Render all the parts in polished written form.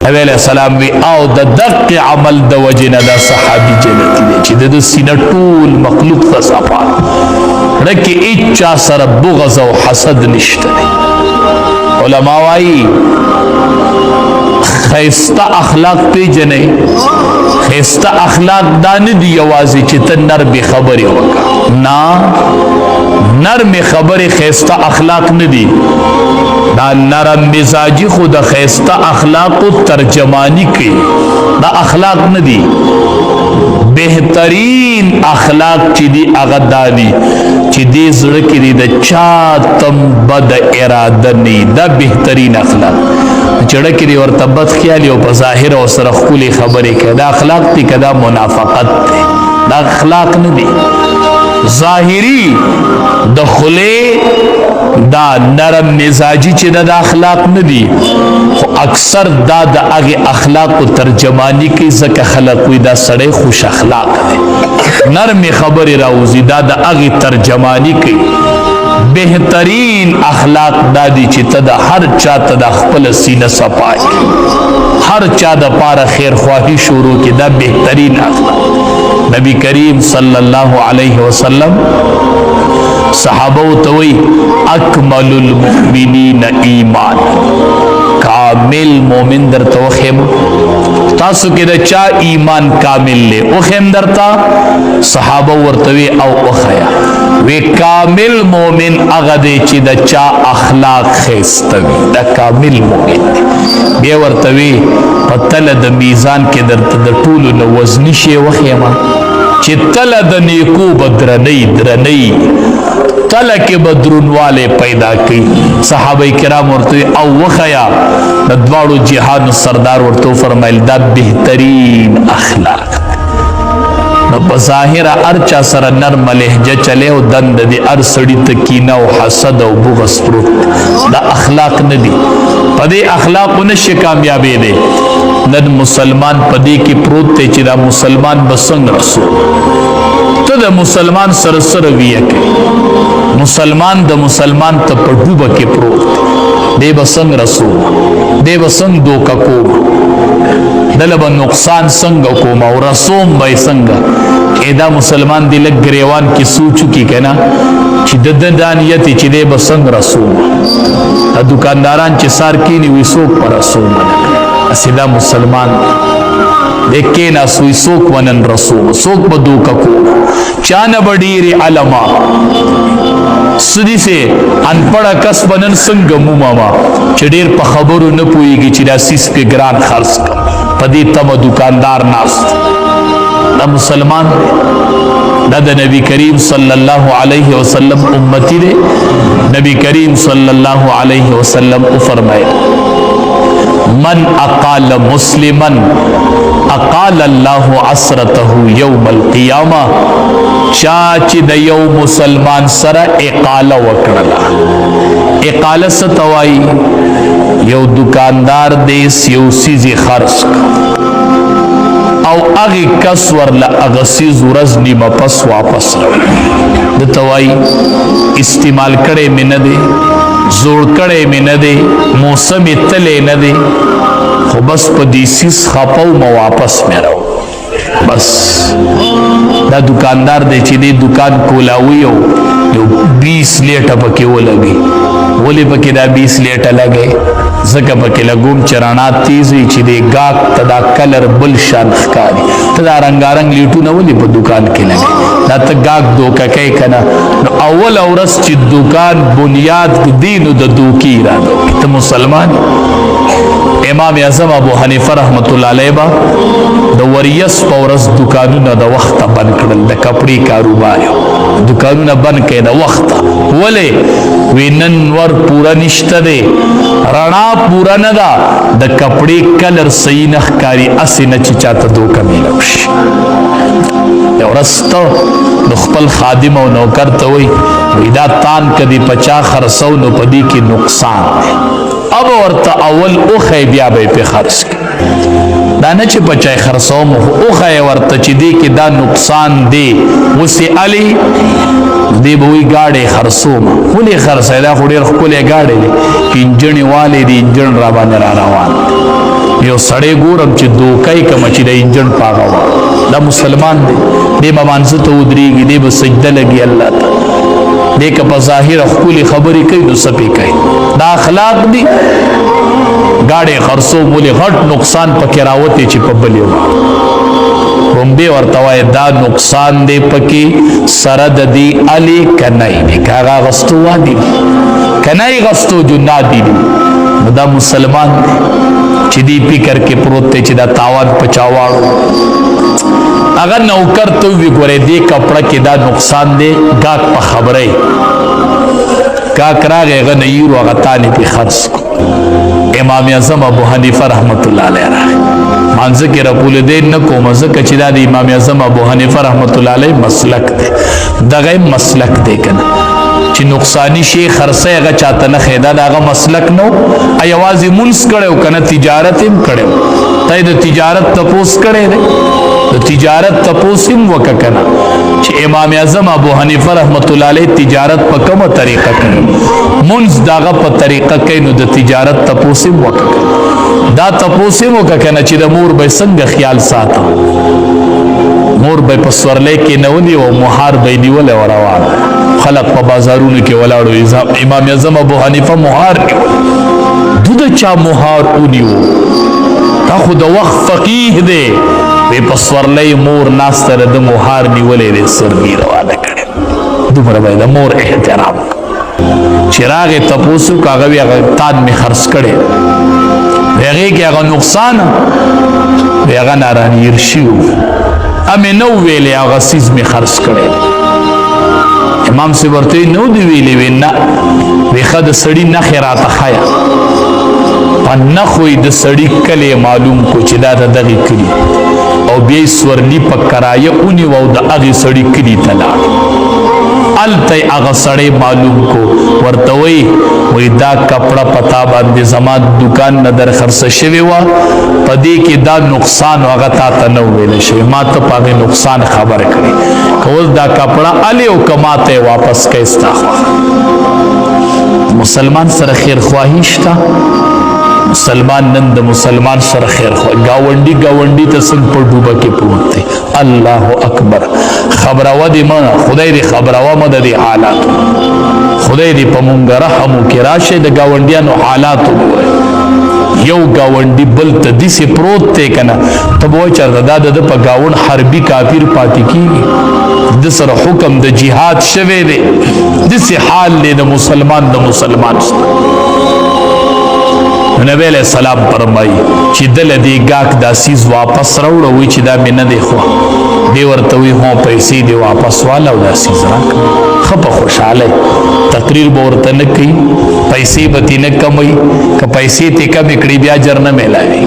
نبی علیہ السلام وی او د دق عمل د وجې نه دا صحابي جنتي دی چې د سینه ټول مخلوق ته صفا رکه هیچا سره بغض او حسد نشته دی. علما وایي خیسته اخلاق پیژنې، خیسته اخلاق دا نه دی یوازې چې ته نرمې خبرې وکړه، نه، نرمې خبرې خیسته اخلاق نه دي. دا نرم مزاجی خو د خیسته اخلاقو ترجمانی کوي، دا اخلاق نه دي. بهترین اخلاق چې دي هغه دا دي چې دې زړه کې دي د چا تم بد اراده نه، دا بهترین اخلاق. چړه کې دی ورته بد خیال او په ظاهر او سره ښکلې خبرې کوي، دا اخلاق دي که دا منافقت دی؟ دا اخلاق نه دی. ظاهری د خولې دا نرم مزاجی چې دا اخلاق نه دي، خو اکثر دا د هغې اخلاقو ترجمانی کوي، ځکه خلک وایي دا سړی خوش اخلاق دی، نرمې خبرې راوځي، دا د هغې ترجمانی کوي. بهترین اخلاق دا دي چې ته د هر چا ته د خپل سینه صفا کړې، هر چا د پاره خیرخواهي شروع کړي، دا بهترین اخلاق. نبی کریم صلی الله علیه وسلم صحابه ته وی اکمل المؤمنین ایمان، کامل مؤمن درته وخیم، تاسو کې د چا ایمان کامل له وخیم درته؟ صحابه ورته وی او وخیا وی کامل مؤمن هغه دی چې د چا اخلاق خیسته وي، دا کامل مؤمن دی. بیا ورته وی په تله د میزان کې درته د ټولو نه وزني شی وښیمه چې تله د نیکو به درنۍ درنۍ تله کې به درونوالی پیدا کوي. صحابه کرام ورته او وښیه. د دواړو جهانو سردار ورته وفرمایل دا بهترین اخلاق. نو په ظاهره هر چا سره نرمه لهجه چلی او دنده دې هر سړي ته کینه او حسد او بغض پروت، دا اخلاق نه دي. په دې اخلاقو نه شي کامیابې دی. نن مسلمان په دې کې پروت دی چې دا مسلمان به څنګه رسو، ته د مسلمان سره سره ویه کوي، مسلمان د مسلمان ته په ډوبه کې پروت دی، دی به څنګه رسو، دی به څنګه دوکه کوم، دله به نقصان څنګه کوم او رسوم به یې څنګه. دا مسلمان دی لږ ګریوان کې سوچ وکړي که نه چې د ده دا نیت چې دی به څنګه رسوم. دا دکانداران چې سار کیني وي څوک به رسوم نه کړي، هسې دا مسلمان دی، دی کېناست وي څوک به نن رسوم، څوک به دوکه کوم، چا نه به ډېرې علما څه دي سې انپړه کس به نن څنګه مومه چې ډېر په خبرو نه پوهېږي چې دا څیز پې ګران خرڅ کړم، په دې تمه دکاندار ناست. دا مسلمان دی، دا د نبی کریم صلی الله علیه وسلم امتی دی. نبی کریم صلی الله علیه وسلم وفرمایل من اقال مسلما اقال الله عسرته یوم القیامه، چا چې د یو مسلمان سره اقاله وکړله. اقاله څه ته وایي؟ یو دکاندار دی یو څیز یې خرڅ کړ او هغې کس ورله هغه څیز ورځ نیمه پس واپس راوړ، ده ته وایي استعمال کړی مې نه دی، زوړ کړی مې نه دی، موسم یې تللی نه دی، خو بس په دې څیز خپه وم واپس مې راوړ. بس دا دکاندار دی چې دې دکان کولاوي او یو 20 لیټه پکې ولګي. ولې پکې دا 20 لیټه لګي؟ ځکه پکې لګوم چې رڼا تیز وي چې دې ګاک ته دا کلر بل شان ښکاري. ته دا رنګارنګ لیټونه ولې په دکان کې لګي؟ دا ته ګاک دوکه کوې که نه؟ نو اوله ورځ چې دکان بنیاد دی نو د دوکې اراده وکړي. ته مسلمان. امام اعظم ابو حنیفه رحمت الله علیه به د وریس په ورځ دکانونه د وخته بند کړل، د کپړې کاروبار دکانونه بند کړي د وخته. ولې؟ وی نن ور پوره نشته دی، رڼا پوره نه ده، د کپړې کلر صحیح نه ښکاري، هسې نه چې چاته دوکه میلاو شي. یو ورځ ته نو خپل خادم او نوکر ته وایي وایي دا تان که دې په چا خرڅو نو په دې کې نقصان دی، اب ورته اول اوښی بیا به یې پرې خرڅ کړي. دا نه چې په چا یې خرڅوم، خو اوښی یې ورته چې دې کې دا نقصان دی، اوس یې الي دی به وایي ګاډی خرڅوم. ولې خرڅوې؟ دا خو ډېر ښکلی ګاډی دی، انجڼې والې دی، انجڼ را باندې را روان دی. یو سړی ګورم چې دوکای کوم چې د انجن پاغه وا، دا مسلمان دی، دی به مانځه ته ودرېږي، دی به سجده لګي الله ته، دی که په ظاهره ښکلې خبرې کوي نو څه پې کوي؟ دا اخلاق دي. ګاډی خرڅو مولې غټ نقصان پکې راوتی چې په بلې واړو. رومبه ورته وایي دا نقصان دی پکې سره د دې الې که نه دی، که هغه اغستو وادي که نه یې غستو جنات دي. نو دا مسلمان دی چې دی فکر کې پروت دی چې دا تاوان په چا واړو. هغه نوکر ته وی ګورې دې کپړه کې دا نقصان دی، ګاک په خبرې ګاک راغی، هغه نه یورو هغه تانې پې خرڅ کو. امام اعظم ابو حنیفه رحمت الله علیه راغی، مانځه کې رپول دی نه کوم، ځکه چې دا د امام اعظم ابو حنیفه رحمت الله علیه مسلک دی، دغه مسلک دی کنه چې نقصانی شي خرڅه هغه چاته نه خیدا، دا هغه مسلک نو. یوازې مونږ کړو کنه، تجارت هم کړو، ته د تجارت تپوس کړی دی، د تجارت تپوس هم وکړه کنه چې امام اعظم ابو حنیفه رحمت الله علیه تجارت په کومه طریقه کړو. مونږ داغه په طریقه کوي، نو د تجارت تپوس هم وکړه، دا تپوس هم وکړه کنه چې د مور به څنګه خیال ساته، مور به په سورلۍ کې نه ونیو او مهار به یې نیولی او روان. خلق په بازارونو کې ولاړو، امام اعظم ابو حنیفه مهار نیول، د چا مهار ونیو؟ دا خو د وخت فقیه دی. وی په سورلۍ مور ناسته ده، د مهار نیولی دی، سورلي روانه کړې. دومره به د مور احترام چې راغی تپوس وکړه، هغه وی هغه تان مې خرڅ کړی، هغې کې هغه نقصان وی، هغه نارانیر شوي وو، امې نه ویلې هغه څیز مې خرڅ کړی دی. امام صاحب ورته نو دی ویلې؟ وی نه. وی ښه د سړي نښې راته ښیه. په نښو یې د سړي کلی معلوم کو چې دا د دغې کلي، او بیا یې سورلي په کرایه ونیوه او د هغې سړي کلي ته لاړ. هلته یې هغه سړی معلوم کو، ورته وایي وایي دا کپړه په تا باندې زما دکان نه در خرڅه شوې وه، په دې کې دا نقصان هغه تا ته نه ویل شوی، ما ته په هغې نقصان خبر کړې، که اوس دا کپړه الې او که ما ته یې واپس کوې ستا خوښه. مسلمان سره خیرخواهي شته؟ مسلمان نن د مسلمان سره خیر خو گاونډي گاونډي ته څنګه په ډوبه کې پروت دی. الله اکبر. خبروا دې ما خدای دې خبروا ما د دې حالات، خدای دې په مونږ رحم وکړي. راشه د گاونډیانو حالات وګوره، یو گاونډي بل ته داسې پروت دی که نه، ته به وایې چېرته دا د ده په گاونډ حربي کافر پاتې کېږي، د سره حکم د جهاد شوی دی. داسې حال دی د مسلمان د مسلمان سره. نبی علیہ السلام فرمایي چې دله دې ګاک دا څیز واپس راوړه، وایي چې دا مې نه دی خوښ. دی ورته وایي هو پیسې دې واپس واله او دا څیز راکړه. ښه په خوشحالۍ تقریر به ورته نه کوي، پیسې به ترې نه کموي، که پیسې ترې کمې کړي بیا اجر نه میلاوي،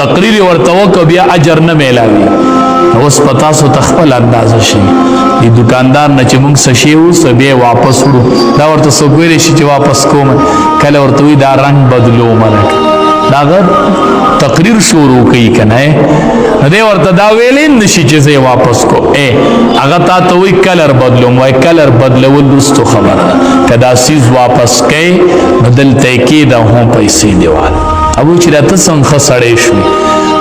تقریر یې ورته وکړ بیا اجر نه میلاوي. اوس په تاسو ته خپل اندازه شي، د دکاندار نه چې مونږ څه شی وسه بیا واپس وړو، دا ورته څوک ویلی شي چې واپس کوم؟ کله ورته وایي دا رنګ بدلوم لکه دا هغه تقریر شروع کوي که نه، نو دی ورته دا ویلی نه شي چې زه یې واپس کوم. هغه تا ته وایي کلر بدلوم، وایي کلر بدلول وروستو خبره ده، که دا څیز واپس کوې نو دلته یې کېږده، هم پیسې دې واله. ابو چې دا ته څنګه ښه سړی شوې؟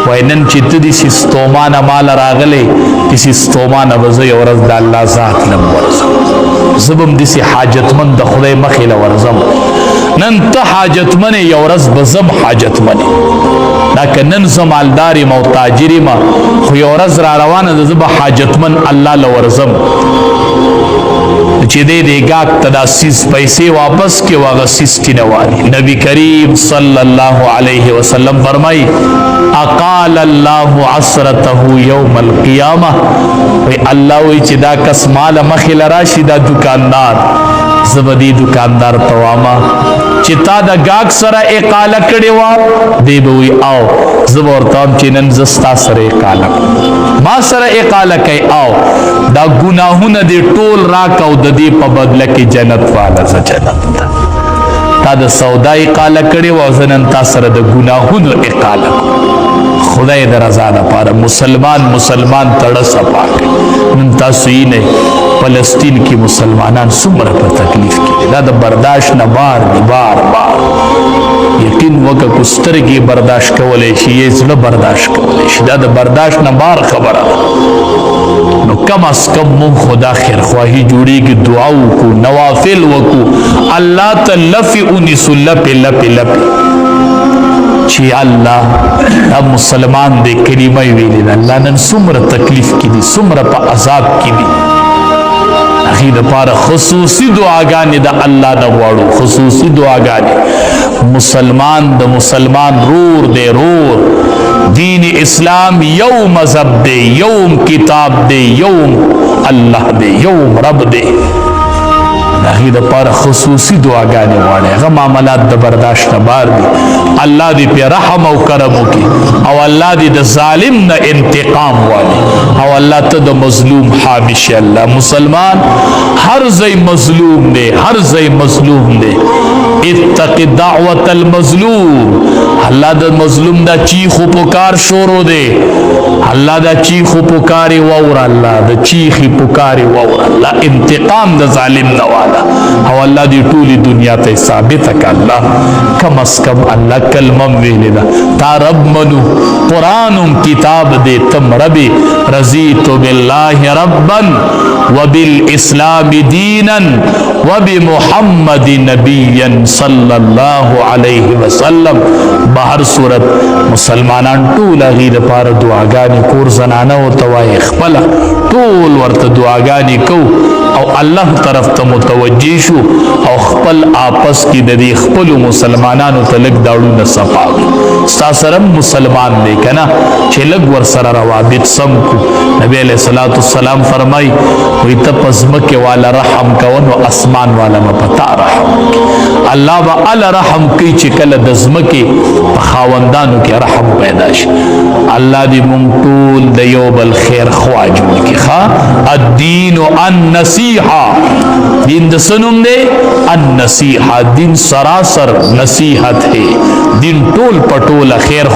وایي نن چې ته داسې ستومانه ماله راغلی، داسې ستومانه به زه یوه ورځ د الله ذات لم ورځم، زه به هم داسې حاجتمند د خدای مخې له ورځم. نن ته حاجتمن یې، یو ورځ به زه هم حاجتمن یم. دا که نن زه مالدار یم او تاجر یم، خو یو ورځ را روانه ده زه به حاجتمن الله له ورځم. چې دې دې ګاک ته دا څیز پیسې واپس کړي او هغه څیز ترې نه والي. نبی کریم صلی الله علیه وسلم فرمایي اقال الله عصرته یوم القیامه، وی الله وی چې دا کس مال مخې له راشي دا دکاندار، زه به دې دکاندار ته واما چې تا د ګاک سره اقاله کړې وه، دی به وایي او زه به ورته وایم چې نن زه ستا سره اقاله کوم، ما سره اقاله کوي، او دا ګناهونه دې ټول راکه او د دې په بدله کې جنت واله زه جنت ته. تا د سودا اقاله کړې وه، زه نن تا سره د ګناهونو اقاله کوم. خدای د رضا لپاره مسلمان مسلمان تړه صفا کړي. نن تاسو یې نه فلسطین کې مسلمانان څومره په تکلیف کې دي، دا د برداشت نه بار دي، بار بار. یقین وکړه کو سترګې برداشت کولی شي، یې زړه برداشت کولی شي. دا د برداشت نه بار خبره ده. نو کم از کم مونږ خدا خیرخواهي جوړیږي، دعا وکړو، نوافل وکړو، الله ته لفې ونیسو، لپې لپې لپې چې الله دا مسلمان دی، کلمه یې ویلې ده. الله نن څومره تکلیف کې دي، څومره په عذاب کې دي، هغې دپاره خصوصي دعاګانې د الله نه غواړو، خصوصي دعاګانې. مسلمان د مسلمان رور دی، رور. دین اسلام یو مذهب دی، یو کتاب دی، یو الله دی، یو رب دی. د هغې دپاره خصوصي دعاګانې غواړي. هغه معاملات د برداشت نه بار دي. الله دې پې رحم او کرم وکړي، او الله دې د ظالم نه انتقام والي، او الله ته د مظلوم حامی شي. الله مسلمان هر ځای مظلوم دی، هر ځای مظلوم دی. اتق دعوت المظلوم. الله د مظلوم دا چیخو پکار شروع دی. الله دا چیخو پکاري واوره، الله د چیخي پکاري واوره. الله انتقام د ظالم نه والا، او الله دې ټولې دنیا ته ثابته کړه. الله کم از کم الله کلمه ویلې ده، تا رب منو، قرآن کتاب دې، تم ربي. رضیت بالله ربا وبالاسلام دینا وبمحمد نبیا صلی الله علیه وسلم. بهر صورت مسلمانان ټول هغې دپاره دعاګانې، کور زنانه ورته وایي، خپله ټول ورته دعاګانې کو، او الله طرف ته متوجه شو، او خپل آپس کې د دې خپلو مسلمانانو ته لږ داړونه صفا کړو. ستا سره مسلمان دی که نه، چې لږ ورسره روابط سم کو. نبی علیہ الصلوة والسلام فرمایي، وایي ته په ځمکې والا رحم کوه نو اسمان والا به په تا رحم وکړي. الله به اله رحم کوي چې کله د ځمکې په خاوندانو کې رحم پیدا شي. الله دې مونږ ټول د یو بل خیر خوا جوړ کړي. ښه، الدین النصیحه. دین د څه نوم دی؟ النصیحه. دین سراسر نصیحت ہے. دین ټول پټوله خیر